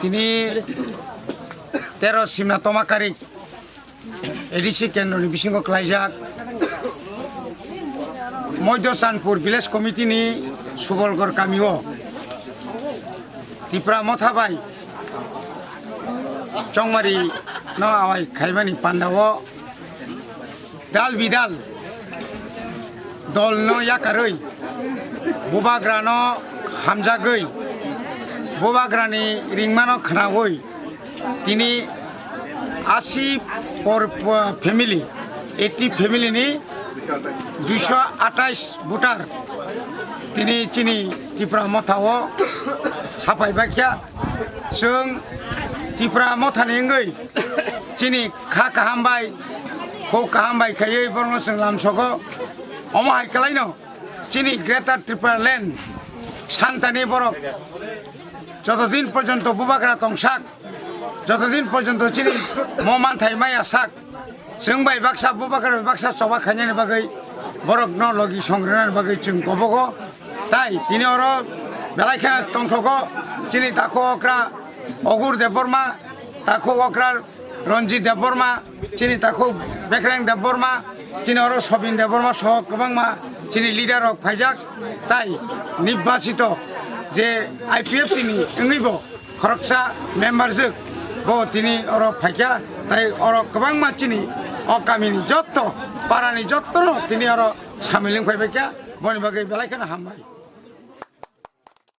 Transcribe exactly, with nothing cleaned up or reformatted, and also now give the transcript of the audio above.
Tini tero Simna Tomakarik A D C kendroni bisingo klaijak Moidyo Chanpur Village Committee ni Subolgor kamio Tipra Motha bai chongmari no awai khaimani pandao dal bidal dolno yakarwi, bubagrano hamjagwi, bubagrani ringmano khnawi, tini asi por, por family, eighty family ni duiso atais voter tini chini Tipra Motha o hapai bakya. Chwng Tipra Mothani wngwi chini kha kaham bai, kho kaham bai khaiwi borokno chwng lamsogo. Omo hai kwlaino chini Greater Tripura Land santani borok jotodin porjonto bubagra tongsak, jotodin porjonto chini mo manthai maya sak, chwng bai baksa bubagra bai baksa choba khainani bagwi borokno logi songrinani bagwi chwng kobogo. Tai tini oro belai kheno tongthogo chini takhuk okra Ogur Debbarma, takhuk okra Ranjit Debbarma, chini takhuk Bekreng Debbarma, chini oro Sobin Debbarma soho kwbangma chini leader rok phaijak. Tai nirbachito je I P F T ni wngwi bo khoroksa member jwk bo tini oro phaikha, tai oro kwbangma chini o kamini jotto, parani jottono tini oro samil wng phaibaikha, boni bagwi belai kheno hambai.